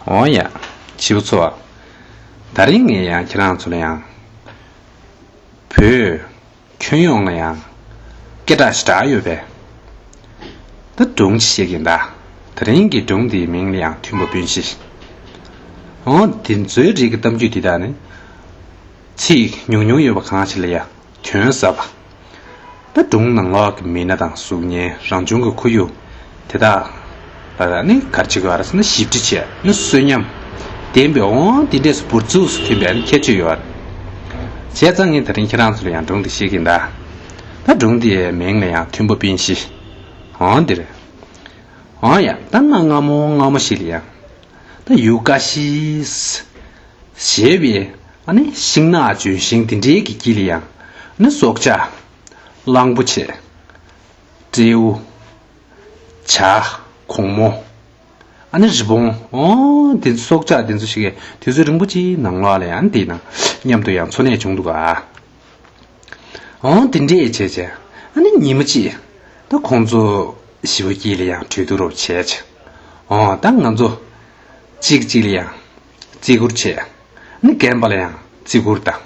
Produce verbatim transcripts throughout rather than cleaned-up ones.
འོ་ཡ། བྱིས་པ་ཚོ། ད་རིང་ངས་ཡང་ཁྱེད་རང་ཚོ་ལ་ཡང་། བོད་ཁྱོན་ཡོངས་ལ་ཡང་སྐད་གྲགས་ཞེ་དྲག་ཡོད་པའི། ད་སྒྲུང་ཅིག་བཤད་ཀྱིན་གདའ། ད་རིང་གི་སྒྲུང་འདིའི་མིང་ལ་ཡང་མཐུན་པ་སྤུན་བཞི། འོ་འདི་ཚོའི་རིགས་ཀྱི་གཏམ་རྒྱུད་འདི་དག་ནི། ཚིག་ཉུང་ཉུང་ཡོད་པ་གང་ཞིག་ལ་ཡང་དོན་ཟབ་པ། ད་སྒྲུང་ནང་ལོགས་ཀྱི་མི་སྣ་དང་གཟུགས་བརྙན། རང་བྱུང་གི་ཁོར་ཡུག་དེ་དག་ལ་ནི་ག་རེ་བྱེད་དགོས་རེད་ཟེར་ན། ཞིབ་འབྲི་བྱས་ནི་གསོན་ཉམས་ལྡན་པའི། འོང་དེ་འདྲས་སུ་འབུར་ཚུགས་སུ་ཐོན་པའི་ནི་ཁྱད་ཆོས་ཡོད་རེད། བྱས་ཙང་ངས་ད་རིང་ཁྱེད་རང་ཚོ་ལ་ཡང་སྒྲུང་འདི་བཤད་ཀྱིན་གདའ། ད་སྒྲུང་འདིའི་མིང་ལ་ཡང་མཐུན་པ་སྤུན་བཞི། འོང་འདི་རེད། འོང་ཡ། ད་གནའ་སྔ་མོ་སྔ་མོ་ཞིག་ལ་ཡང་། ད་ཡུལ་ཀ་ཤི་ཞེས་པའི་ཨ་ནི་ཤིང་ནགས་ལྗོན་ཤིང་དེ་འདྲའི་གི་དཀྱིལ་ལ་ཡང་ནི་སྲོག་ཆགས། གླང་པོ་ཆེ། སྤྲེའུ། བྱ། གོང་མོ། ཨ་ནི་རི་བོང་། འོ་དེ་ཚོ་སྲོག་ཆགས་དེ་ཚོ་ཞིག་གིས་དུས་ཚོད་རིང་པོ་ཅིག་ནང་ལོགས་ལ་ཡང་དེ་ན་མཉམ་དུ་ཡང་འཚོ་གནས་བྱུང་འདུག་ག། འོ་དེ་འདྲས་བྱས་བྱས་ཨ་ནི་ཉི་མ་གཅིག་ད་ཁོང་ཚོ་བཞི་པོ་དཀྱིལ་ལ་ཡང་གྲོས་བསྡུར་རོགས་བྱས་བྱས། འོ་ད་ང་ཚོ་གཅིག་གཅིག་ལ་ཡང་བརྩི་བཀུར་བྱས། ཨ་ནི་རྒན་པ་ལ་ཡང་བརྩི་བཀུར་དང་།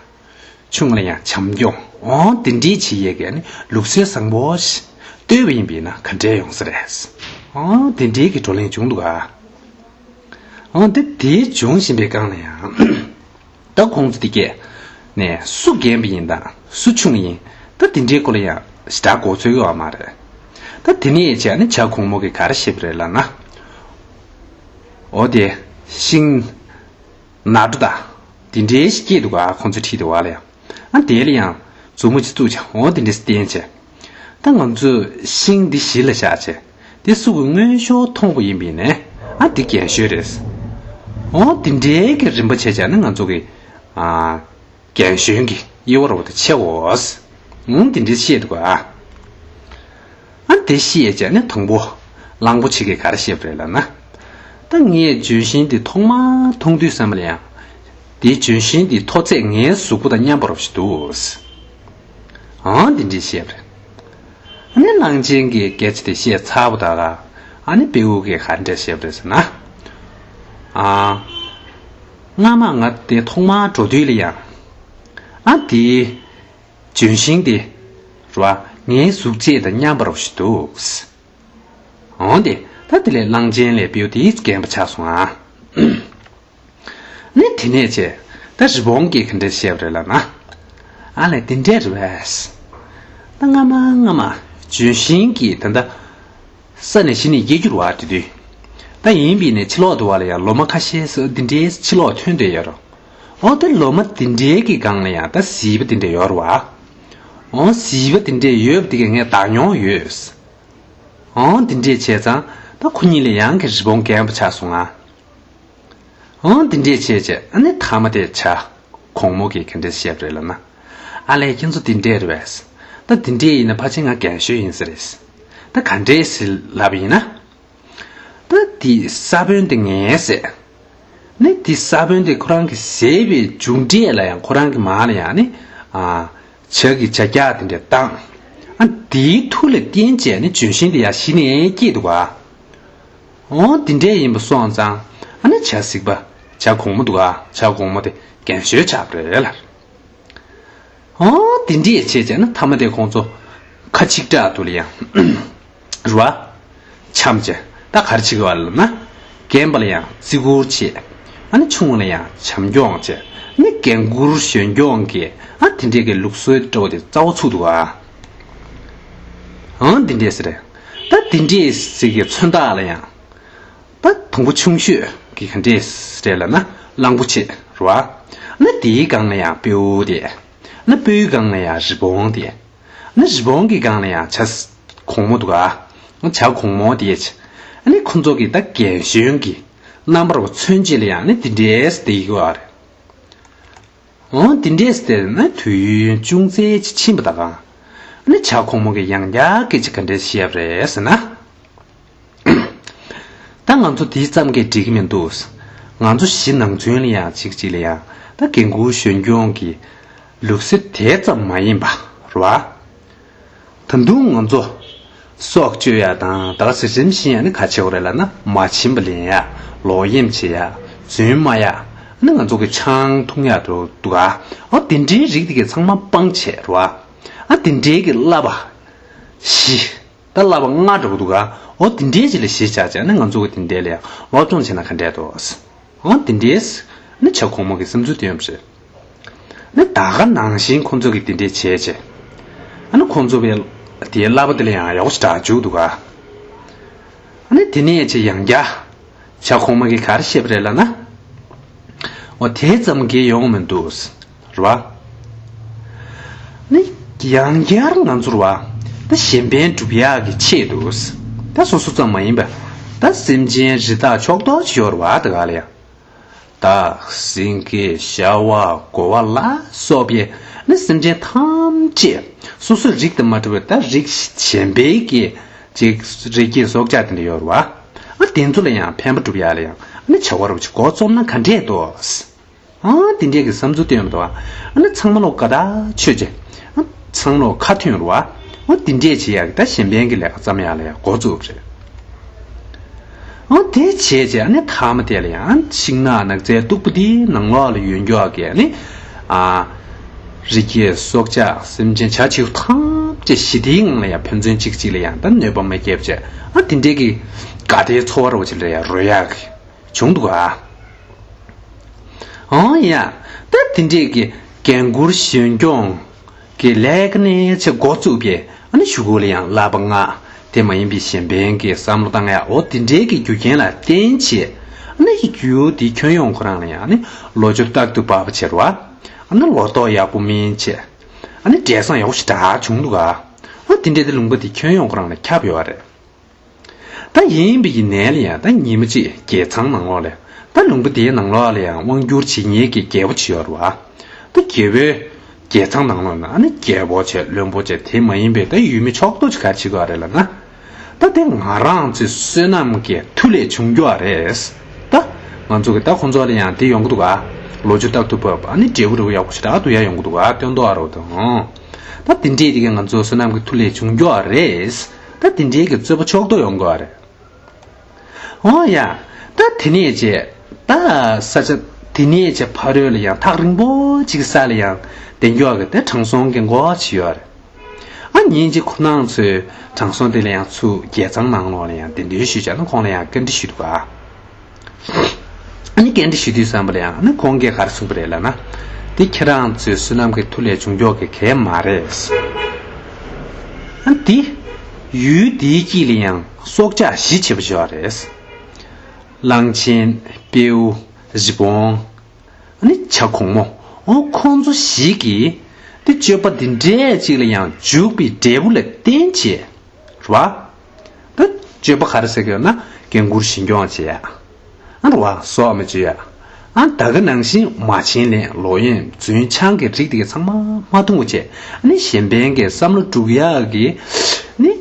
ཆུང་ལ་ཡང་བྱམས་སྐྱོང་། འོ་དེ་འདྲའི་བྱེད་ཡས་ཀྱི་ནི་ལུགས་སྲོལ་བཟང་པོ་ཞིག་བཏོད་པ་ཡིན་པས་ན་ག་འདྲས་ཡོང་ས་རེད། འོ་དེ་འདྲའི་གི་བགྲོ་གླེང་བྱུང་འདུག་ག། འོ་དེ་དེའི་བྱུང་བཞིན་པའི་སྒང་ལ་ཡང་ད་ཁོང་ཚོ་དེ་གས་ནས་སུ་རྒན་པ་ཡིན་དང་སུ་ཆུང་ཡིན། ད་དེ་འདྲའི་སྐོར་ལ་ཡང་ཞེ་དྲག་མགོ་ཚོད་ཡོད་མ་རེད། ད་དེ་ནས་བྱས་ནས་བྱ་གོང་མོ་གིས་ག་རེ་བཤད་པ་རེད་ལབ་ན། འོ་དེ་ཤིང་ནགས་འབྲུ་དང་དེ་འདྲའི་ཞིག་སྐྱེས་འདུག་ག། ཁོང་ཚོ་ཁྲིད་དེ་བ་ལ་ཡང་། ཨ་དེ་ལ་ཡང་མཛུབ་མོ་ཅིག་བཙུགས་བྱས། འོ་དེ་འདྲས་བསྟན་བྱས། ད་ང་ཚོས་ཤིང་འདི་གཞི་ལ་བཞག་བྱས། དེ་སུ་གི་སྔོན་ཤོག་མཐོང་བ་ཡིན་པས་ནས། ཨ་དེ་རྒན་གཞོན་རེད། འོ་དེ་འདྲའི་གི་རིམ་པ་བྱས་བྱས་ན་ང་ཚོ་གི་ཨ་རྒན་གཞོན་གྱི་དབྱེ་བ་རོ་དེ་ཕྱེ་འོ། འོ་དེ་འདྲས་བཤད་འདུག་ག། ཨ་དེ་བཤད་བྱས་ནས་དང་པོ་གླང་པོ་ཆེ་གིས་ག་རེ་བཤད་པ་རེད་ལབ་ན། ད་ངས་ལྗོན་ཤིང་འདི་ཐོག་མར་མཐོང་དུས་ཙམ་པ་ལ་ཡང་། དེའི་ལྗོན་ཤིང་འདི་མཐོ་ཚད་ངའི་གཟུགས་པོ་དང་མཉམ་པ་རོ་ཞིག་འདུག། ཨང་དེ་འདྲས་བཤད་པ་རེད། ཨ་ནི་གླང་ཆེན་གྱིས་སྐད་ཆ་དེ་བཤད་ཚར་བ་ད་ག། ཨ་ནི་སྤྲེའུ་གིས་ག་འདྲས་བཤད་པ་རེད་ཟེར་ན། ཨ། སྔ་མ་ང་དེ་ཐོག་མར་འགྲོ་དུས་ལ་ཡང་། ཨ་དེའི་ལྗོན་ཤིང་དེ་རེད་བ། ངའི་གཟུགས་བྱད་དང་མཉམ་པ་རོ་ཞིག་འདུག། འོང་དེ་ད་དེ་ལས་གླང་ཆེན་ལས་སྤྲེའུ་དེ་རྒན་པ་ཆགས་སོང་ཨ། ནི་དེ་ནས་བྱས་ད་རི་བོང་གིས་ག་འདྲས་བཤད་པ་རེད་ལབ་ན། ཨ་ལས་དེ་འདྲས་རེད་བས། ད་སྔ་མ་སྔ་མ་ལྗོན་ཤིང་གི་ད་ལྟ་ས་ནས་གཞི་ནས་སྐྱེ་རྒྱུ་རེད་བ་དེ་དུས། ད་ཡིན་པས་ནས་ཕྱི་ལོགས་དུ་བ་ལ་ཡང་ལོ་མ་ཁ་ཤས་སུ་དེ་འདྲའི་ཕྱི་ལོགས་ཐོན་བསྡད་ཡོད་རེད། འོ་དེ་ལོ་མ་དེ་འདྲའི་གི་སྒང་ལ་ཡང་ད་གཟིག་པ་དེ་འདྲས་ཡོད་རེད་བ། འོ་གཟིག་པ་དེ་འདྲས་ཡོད་པ་དེ་ག་ངས་བལྟ་མྱོང་ཡོད། འོ་དེ་འདྲས་བྱས་ཙང་ད་ཁོ་གཉིས་ལ་ཡང་གི་རི་བོང་རྒན་པ་ཆགས་སོང་ང་། འོ་དེ་འདྲས་བྱས་བྱས་ཨ་ནི་མཐའ་མ་དེ་བྱ་གོང་མོ་གིས་ག་འདྲས་བཤད་པ་རེད་ལབ་ན། ཨ་ལས་ཁྱེད་ཚོ་དེ་འདྲས་རེད་བས། ད་དེ་འདྲས་ཡིན་ན་ཕལ་ཆེར་ང་རྒན་གཞོན་ཡིན་ས་རེད། ད་ག་འདྲས་ཟེར་ལབ་པ་ཡིན་ན། ད་དེ་ས་བོན་དེ་ངའི་ཟེར། ནི་དེ་ས་བོན་དེ་ཁོ་རང་གི་ཟད་པའི་མཇུག་འབྲས་ལ་ཡང་ཁོ་རང་གི་མ་ལ་ཡང་ནི། ཨ། བྱ་གི་བྱ་རྒྱག་དེ་འདྲས་བཏང་། ཨ་དེའི་མཐུ་ལ་བརྟེན་བྱས་ནི་ལྗོན་ཤིང་དེ་ཡང་གཞི་ནས་སྐྱེས་འདུག་ག། འོ་དེ་འདྲས་ཡིན་པ་སོང་ཙང་ཨ་ནི་བྱ་གཟིག་པ་བྱ་གོང་མོ་འདུག་ག། བྱ་གོང་མོ་དེ་རྒན་གཞོན་ཆགས་པ་རེད་ལ། འོ་དེ་འདྲས་བྱས་བྱས་ན་མཐའ་མ་དེ་ཁོང་ཚོ་ཁ་གཅིག་གྲགས་འདུག་ལ་ཡང་། རེད་བ། འཆམ་བྱས་ད་ག་རེ་བྱེད་དགོས་ལབ་ན། རྒན་པ་ལ་ཡང་བརྩི་བཀུར་བྱེད། ཨ་ནི་ཆུང་བ་ལ་ཡང་བྱམས་སྐྱོང་བྱེད། ཨ་ནི་རྒན་བཀུར་གཞོན་སྐྱོང་གི་ཨ་དེ་འདྲས་ཀྱི་ལུགས་སྲོལ་འདྲ་བོ་དེ་རྩ་བ་ཚུགས་འདུག་ག། ཨང་དེ་འདྲས་ཟེར། ད་དེ་འདྲས་ཟེར་གྱི་མཚོན་རྟགས་ལ་ཡང་། ད་དང་པོ་ཆུང་ཤོས་ཀྱི་ག་འདྲས་རེད་ལབ་ན་གླང་པོ་ཆེ་རེད་བ། ཨ་ནི་དེའི་སྒང་ལ་ཡང་སྤྲེའུ་དེ། ཨ་ནི་སྤྲེའུའི་སྒང་ལ་ཡང་རི་བོང་དེ། ཨ་ནི་རི་བོང་གི་སྒང་ལ་ཡང་བྱ་གོང་མོ་འདུག་ག། བྱ་གོང་མོ་དེ། ཨ་ནི་ཁོ་ཚོ་གི་ད་རྒན་གཞོན་གྱི་རྣམ་པར་མཚོན་བྱེད་ལ་ཡང་ནི་དེ་འདྲས་བསྡད་ཡོད་རེད། འོ་དེ་འདྲས་བསྡད་ན་དུས་ཡུན་ཅུང་ཟད་ཅིག་ཕྱིན་པ་ད་ག། ཨ་ནི་བྱ་གོང་མོ་གི་ཡང་བསྐྱར་སྐད་ཆ་ག་འདྲས་བཤད་པ་རེད་ཟེར་ན། ད་ང་ཚོ་དེ་ཙམ་གྱིས་འགྲིག་གི་མི་འདུག། ང་ཚོ་གཞི་ནང་ཚུན་ལ་ཡང་གཅིག་གཅིག་ལ་ཡང་ད་རྒན་བཀུར་གཞོན་སྐྱོང་གི་ལུགས་སྲོལ་དེ་ཙམ་མ་ཡིན་པ་རེད་བ། ད་དུང་ང་ཚོ་སྲོག་གཅོད་ཡ་དང་ད་ག་ཟེ་རིམ་བཞིན་ཡ་ནི་ག་བྱེད་དགོས་རེད་ལབ་ན་མ་བྱིན་པ་ལེན་ཡ། ལོག་གཡེམ་བྱེད་ཡ། རྫུན་སྨྲ་ཡག་ཨ་ནི་ང་ཚོ་གི་ཆང་འཐུང་ཡག་འདྲ་འདུག་ག་འོ་དེ་འདྲའི་རིགས་དེ་གས་ཚང་མ་སྤང་བྱས་རེད་བ། ཨ་དེ་འདྲའི་གི་བསླབ་པ་བཞི། ད་བསླབ་པ་ལྔ་འདྲ་པོ་འདུག་ག་འོ་དེ་འདྲའི་ཅིག་ལ་གཞི་བཞག་བྱས་ནས་ང་ཚོ་གི་དེ་འདྲའི་ལ་ཡང་སློབ་སྦྱོང་བྱས་ན་ག་འདྲས་འདུག་འོ་དེ་འདྲའི་ནི་བྱ་གོང་མ་གི་བསམ་ཚུལ་བཏོན་པ་རེད། ནི་ད་ག་ནང་བཞིན་ཁོང་ཚོ་གི་དེ་འདྲའི་བྱས་བྱས། ཨ་ནི་ཁོང་ཚོ་བའི་དེའི་བསླབ་པ་དེ་ལ་ཡང་ཡག་པོ་ཞེ་དྲག་འཇུག་འདུག་ག་ཨ་ནི་དེ་ནས་ཅིག་ཡང་བསྐྱར་བྱ་གོང་མ་གི་ག་རེ་བཤད་པ་རེད་ལབ་ན། འོ་དེ་ཙམ་གྱིས་ཡོང་མི་འདུག་རེད་བ། ནི་ཡང་བསྐྱར་ང་ཚོར་བ། ད་གཞན་ཕན་སྒྲུབ་ཡག་གི་ཆེད་དུ། ད་སོ་སོ་ཙམ་མ་ཡིན་པ། ད་སེམས་ཅན་རི་དྭགས་ཕྱོགས་གཏོགས་ཅིག་ཡོད་རེད་བ་ད་ག་ལ་ཡང་། སྟག་སེང་གེ་ཤ་བ་དགོ་བ་ལ་སོགས་པའི་ནི་སེམས་ཅན་ཐམས་ཅད་སོ་སོའི་རིགས་དང་མ་འདྲ་བའི་ད་རིགས་གཞན་པའི་གི་ཅིག་རི་སྐྱེས་སྲོག་ཆགས་དེ་འདྲ་ཡོད་རེད་བ། ཨ་དེ་ཚོ་ལ་ཡང་ཕན་པ་སྒྲུབ་ཡག་ལ་ཡང་ནི་བྱ་བ་རུ་ཅིག་འགོ་རྩོམ་ན་ག་འདྲས་འདུག་ཨ་དེ་འདྲས་ཀྱི་བསམ་ཚུལ་བཏོན་པ་དང་ཨ་ནི་ཚང་མ་ལོ་ཀ་དག་ཆོད་ཅེ། ཨ་ཚང་མ་ལོ་ཁ་ཐོན་རུ་བ། ཨ་དེ་འདྲས་བྱེད་ཡག་གི་ད་གཞན་ཕན་གྱི་ལས་ཀ་བརྩམ་ཡག་ལ་ཡང་འགོ་བཙུགས་པ་རེད། ཨ་དེ་བྱས་རྗེས་ཨ་ནི་མཐའ་མ་དེ་ལ་ཡང་ཤིང་ནགས་ནགས་ཚལ་སྟུག་པོ་དེའི་ནང་ལོགས་ལ་ཡོད་མགྱོགས་ཀྱི་ཨ་ནི་ཨ་རི་སྐྱེས་སྲོག་ཆགས་སེམས་ཅན་བྱ་བྱིའུ་ཐམས་ཅད་ཞི་བདེའི་ངང་ལ་ཡང་ཕན་ཚུན་གཅིག་གཅིག་ལ་ཡང་ད་གནོད་པ་མ་བསྐྱལ་བྱས་ཨ་དེ་འདྲས་ཀྱི་དགའ་བདེའི་འཚོ་བ་རོ་ཅིག་ལ་ཡང་རོལ་ཡག་གི་བྱུང་འདུག་ཨ། ཨང་ཡ། ད་དེ་འདྲས་ཀྱི་རྒན་བཀུར་གཞོན་སྐྱོང་གི་ལས་ཀ་ནས་ཆེ་འགོ་བཙུགས་པའི་ཨ་ནི་གཞུག་གུ་ལ་ཡང་བསླབ་པ་ལྔ་དེ་མ་ཡིན་པའི་གཞན་ཕན་གྱི་བསམ་བློ་བཏང་ཡག་འོ་དེ་འདྲས་ཀྱི་རྒྱུ་རྐྱེན་ལ་བརྟེན་བྱས་ཨ་ནི་རྒྱུ་དེ་ཁྱོན་ཡོངས་ཁོ་རང་ལ་ཡང་ཨ་ནི་ལོ་རྒྱུས་རྟག་ཏུ་བབས་པ་བྱེད་རོགས་ཨ་ནི་ལོ་ཏོག་ཡག་པོ་སྨིན་བྱས་ཨ་ནི་འབྲས་བཟང་ཡག་པོ་ཞེ་དྲག་བྱུང་འདུག་ག་ཨ་དེ་འདྲས་དེ་ལུང་པ་དེ་ཁྱོན་ཡོངས་ཁོ་རང་ལ་ཁྱབ་ཡོད་རེད། ད་ཡིན་པའི་ཡིན་ནའི་ལ་ཡང་ད་ཉི་མ་གཅིག་རྒྱལ་ཚང་ནང་ལོགས་ལ་ད་ལུང་པ་དེའི་ནང་ལོགས་ལ་ཡང་དབང་སྒྱུར་བྱེད་མཁན་གྱི་རྒྱལ་པོ་ཅིག་ཡོད་རེད་བ། ད་རྒྱལ་པོའི་རྒྱལ་ཚང་ནང་ལོགས་ན་ཨ་ནི་རྒྱལ་པོ་བྱས་བློན་པོ་བྱས་དེ་མ་ཡིན་པའི་ད་ཡུལ་མི་ཕྱོགས་གཏོགས་ཅིག་ག་རེ་བྱེད་དགོས་རེད་ལབ་ན། ད་དེ་ང་རང་ཚོའི་བསོད་ནམས་ཀྱི་མཐུ་ལས་བྱུང་རྒྱུ་བ་རེད། ད་ང་ཚོ་གི་ད་ཁོང་ཚོ་ལ་ཡང་དེ་ཡོང་གི་འདུག་ག་ལོ་རྒྱུས་རྟག་ཏུ་བབས་ཨ་ནི་འབྲས་བུ་རེ་བ་ཡག་པོ་ཞེ་དྲག་ཏུ་ཡ་ཡོང་གི་འདུག་ག་སྟོན་ཐོག་ཨ་རོ་དང་། ད་དེ་འདྲས་དེ་ག་ང་ཚོ་བསོད་ནམས་ཀྱི་མཐུ་ལས་བྱུང་རྒྱུ་བ་རེད། ད་དེ་འདྲའི་གི་རྩོད་པ་ཕྱོགས་གཏོགས་ཡོང་དགོས་པ་རེད། འོ་ཡ། ད་དེ་ནས་རྗེས། ད་ས་ཆ་དེ་ནས་རྗེས་ཕ་རོལ་ལ་ཡང་ཐག་རིང་པོ་ཅིག་ས་ལ་ཡང་བདེ་མགྱོགས་ཀྱི་དེ་དྲང་སྲོང་གི་མགོ་ཅིག་ཡོད་རེད། ཨ་ཉིན་གཅིག་ཁོ་རང་ཚོས་དྲང་སྲོང་དེ་ལ་ཡང་ཚུར་རྒྱལ་ཚང་ནང་ལོགས་ལ་ཡང་གདན་འདྲེན་ཞུས་བྱས་ན་ཁོང་ལ་ཡང་བཀའ་འདྲི་ཞུས་འདུག་ག་ཨ་ནི་སྐད་འདྲི་ཞུ་དུས་ཙམ་པ་ལ་ཡང་ཨ་ནི་ཁོང་གིས་ག་རེ་གསུངས་པ་རེད་ལབ་ན། འདི་ཁྱེད་རང་ཚོའི་བསོད་ནམས་ཀྱི་མཐུ་ལས་བྱུང་མགྱོགས་ཀྱི་གལ་མ་རེད། ཨ་འདི་ཡུལ་འདིའི་དཀྱིལ་ལ་ཡང་སྲོག་ཆགས་བཞི་ཆེ་བ་ཞིག་ཡོད་རེད། གླང་ཆེན། སྤྲེའུ། རི厭་། ཨ་ནི་བྱ་གོང་མོ། འོ་ཁོང་ཚོ་བཞི་གིས་འདི་སྤྱོད་པ་འདི་འདྲས་ཅིག་ལ་ཡང་འཇུག་པའི་འབྲས་བུ་ལ་བརྟེན་བྱས། རེད་བ། ད་སྤྱོད་པ་ག་རེ་ཟེར་གི་ཡོད་ན་རྒན་བཀུར་ཞིང་སྐྱོང་བྱེད་ཡ། ཨ་རེད་བ་སྲོག་མི་གཅོད་ཡ། ཨ་ད་ག་ནང་བཞིན་མ་བྱིན་ལེན་ལོག་གཡེམ་རྫུན་ཆང་གི་རིགས་དེ་ག་ཚང་མ་མ་འཐུང་བ་བྱས་ཨ་ནི་གཞན་ཕན་གྱི་བསམ་བློ་སྒྲུབ་ཡག་གི་ནི།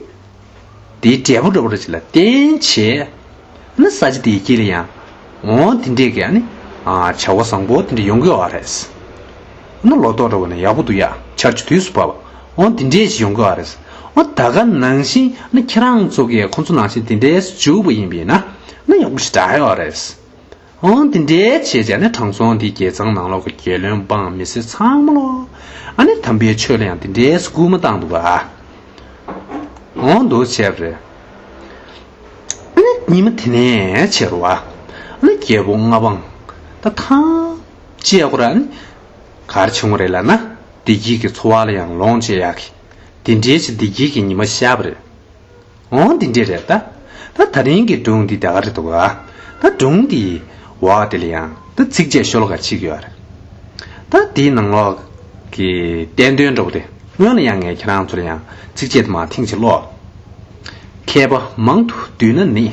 དེའི་འབྲས་བུ་འདྲ་པོ་རེ་ཅིག་ལ་བརྟེན་བྱས། ཨ་ནི་ས་ཆ་དེའི་དཀྱིལ་ལ་ཡང་། འོ་དེ་འདྲས་ཀྱི་ཨ་ནི། བྱ་བ་བཟང་པོ་དེ་འདྲ་ཡོང་གི་ཡོད་རེད། ཨ་ནི་ལོ་ཏོག་འདྲ་པོ་ནི་ཡག་པོ་འདུག་ཡ་ཆར་ཆུ་དུས་སུ་བབས། འོ་དེ་འདྲས་ཅིག་ཡོང་གི་ཡོད་རེད། འོ་ད་ག་ནང་བཞིན་ཨ་ནི་ཁྱེད་རང་ཚོ་གིས་ཁོང་ཚོ་ནང་བཞིན་དེ་འདྲས་འཇུག་པ་ཡིན་པས་ན་ཨ་ནི་ཡག་པོ་ཞེ་དྲག་ཡོད་རེད། འོ་འདི་འདྲའི་བྱས་བྱས་ནས་དྲང་སྲོང་འདི་རྒྱལ་ཚང་ནང་ལོགས་ཀྱི་རྒྱལ་བློན་འབངས་མི་སེར་ཚང་མ་ལོ། ཨ་ནི་དམ་པའི་ཆོས་ལ་ཡང་འདི་འདྲའི་སྐུལ་མ་བཏང་འདུག་ག་འོ་འདུག་བྱས་པ་རེད། ཨ་ནི་ཉི་མ་དེ་ནས་བྱས་རུ་བ། ཨ་ནི་རྒྱལ་པོ་ལྔ་འབངས་ད་ཐམས་ཅད་ཁོ་ར་ཨ་ནི་ག་རེ་བྱུང་བ་རེད་ལབ་ན་བདེ་སྐྱིད་ཀྱི་འཚོ་བ་ལ་ཡང་ལོངས་སྤྱད་ཡག་གི་འདི་འདྲའི་ཆེ་བདེ་སྐྱིད་ཀྱི་ཉི་མ་ཤར་བ་རེད། འོང་འདི་འདྲས་རེད་ད། ད་ད་རིང་གི་སྒྲུང་འདི་ད་ག་རེད་འདུག་ག་ད་སྒྲུང་འདིའི་འོག་དེ་ལ་ཡང་ད་ཚིགས་བཅད་ཤོ་ལོ་ཀ་གཅིག་ཡོད་རེད། ད་དེའི་ནང་ལོགས་ཀྱི་བསྟན་དོན་འདྲ་པོ་དེ་སྔོན་ལ་ཡང་ངས་ཁྱེད་རང་ཚོ་ལ་ཡང་ཚིགས་བཅད་དེ་མར་ཐེངས་གཅིག་ཀློག་མཁས་པ་མང་དུ་འདུས་ན་ནི།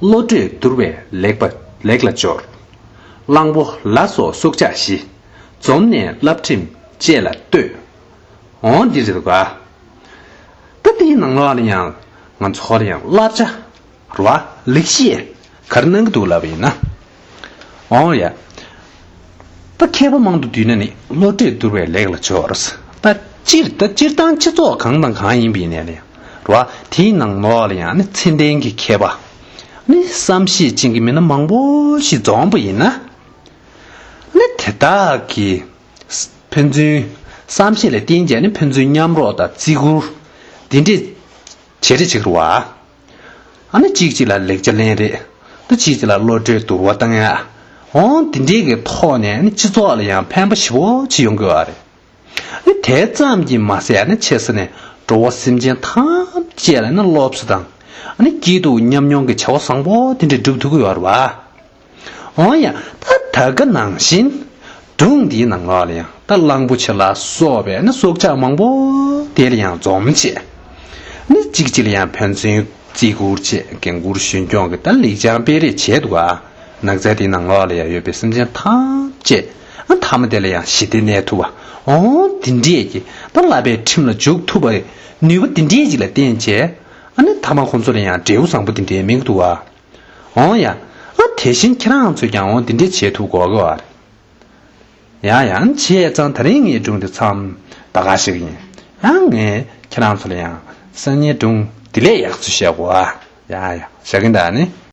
བློ་གྲོས་བསྡུར་བས་ལེགས་པ་ལེགས་ལ་སྦྱོར། གླང་པོ་ལ་སོགས་སྲོག་ཆགས་བཞི། འཛོམས་ནས་བསླབ་ཁྲིམས་བཅས་ལ་ལྟོས། འོང་འདི་རེད་འདུག་ག་ད་དེའི་ནང་ལོགས་ལ་ཡང་ང་ཚོ་ལ་ཡང་བསླབ་བྱ་རེད་བ་ལེགས་བཤད་ག་རེ་གནང་གི་འདུག་ལབ་པ་ཡིན་ན། འོང་ཡ། ད་མཁས་པ་མང་དུ་འདུས་ན་ནི་བློ་གྲོས་བསྡུར་བས་ལེགས་ལ་སྦྱོར། ད་སྤྱིར་ད་སྤྱིར་བཏང་སྤྱི་ཚོགས་གང་དང་གང་ཡིན་པ་ཡིན་ནའི་ལ་ཡང་རེད་བ་དེའི་ནང་ལོགས་ལ་ཡང་ནི་ཚད་ལྡན་གྱི་མཁས་པ་ནི་བསམ་ཤེས་ཅན་གྱི་མི་སྣ་མང་པོ་ཞིག་འཛོམས་པ་ཡིན་ན། དེ་དག་གིས་ཕན་ཚུན་བསམ་ཤེས་ལ་བརྟེན་བྱས་ནས་ཕན་ཚུན་མཉམ་རོགས་དང་བརྩི་བཀུར་འདི་འདྲས་བྱེད་རེས་བྱེད་ཀྱི་རེད་བ། ཨ་ནི་གཅིག་གཅིག་ལ་ལེགས་ཆ་ལེན་རེས། ད་གཅིག་གཅིག་ལ་བློ་གྲོས་བསྡུར་བ་བཏང་ཡ། འོང་འདི་འདྲས་ཀྱི་ཐོག་ནས་ཨ་ནི་སྤྱི་ཚོགས་ལ་ཡང་ཕན་པ་ཞེ་པོ་ཅིག་ཡོང་གི་ཡོད་རེད། ཨ་ནི་དེ་ཙམ་གྱིས་མ་ཟད་ཨ་ནི་ཆེ་ས་ནས་འགྲོ་བ་སེམས་ཅན་ཐམས་ཅད་ལ་ཨ་ནི་སློབ་གསོ་དང་། ཨ་ནི་སྐྱིད་སྡུག་མཉམ་མྱོང་གི་བྱ་བ་བཟང་པོ་དེ་འདྲ་སྒྲུབ་ཐུབ་ཀྱི་ཡོད་རེད་བ། འོ་ཡ། ད་ད་ག་ནང་བཞིན། སྒྲུང་འདིའི་ནང་ལོགས་ལ་ཡང་ད་གླང་པོ་ཆེ་ལ་སོགས་པའི་ནི་སྲོག་ཆགས་མང་པོ་དེ་ལ་ཡང་འཛོམས་བྱས། ནི་གཅིག་གཅིག་ལ་ཡང་ཕན་ཚུན་བརྩི་བཀུར་བྱས། འགན་འཁུར་གཞོན་སྐྱོང་གི་ད་ལེགས་བྱང་སྤེལ་རེས་བྱས་འདུག་ག་ནགས་ཚལ་དེའི་ནང་ལོགས་ལ་ཡང་ཡོད་པའི་སེམས་ཅན་ཐམས་ཅད་ཨ་མཐའ་མ་དེ་ལ་ཡང་ཞི་བདེ་གནས་ཐུབ་པ། འོ་འདི་འདྲས་ཀྱི་ད་བསླབ་པའི་ཁྲིམས་ལ་འཇུག་ཐུབ་པའི་ནུས་པ་འདི་འདྲས་ཅིག་ལ་བརྟེན་བྱས། ཨ་ནི་མཐའ་མ་ཁོང་ཚོ་ལ་ཡང་འབྲས་བུ་བཟང་པོ་འདི་འདྲས་སྨིན་གྱི་འདུག་ག་འོང་ཡ། ཨ་དེ་བཞིན་ཁྱེད་རང་ཚོས་ཀྱང་འོང་འདི་འདྲས་བྱེད་ཐུབ་དགོས་ཀྱི་ཡོད་རེད། ཡང་ཡང་བྱས་ཙང་ད་རིང་ངའི་སྒྲུང་འདི་མཚམས་ད་ག་ཞིག་ཡིན། ཡང་ངས་ཁྱེད་རང་ཚོ་ལ་ཡང་སང་ཉིན་སྒྲུང་འདི་ལས་ཡག་ཚུལ་བཤད་དགོས་ཨ། ཡ་ཡ་བཞག་གི་འདུག་ཨ་ནི།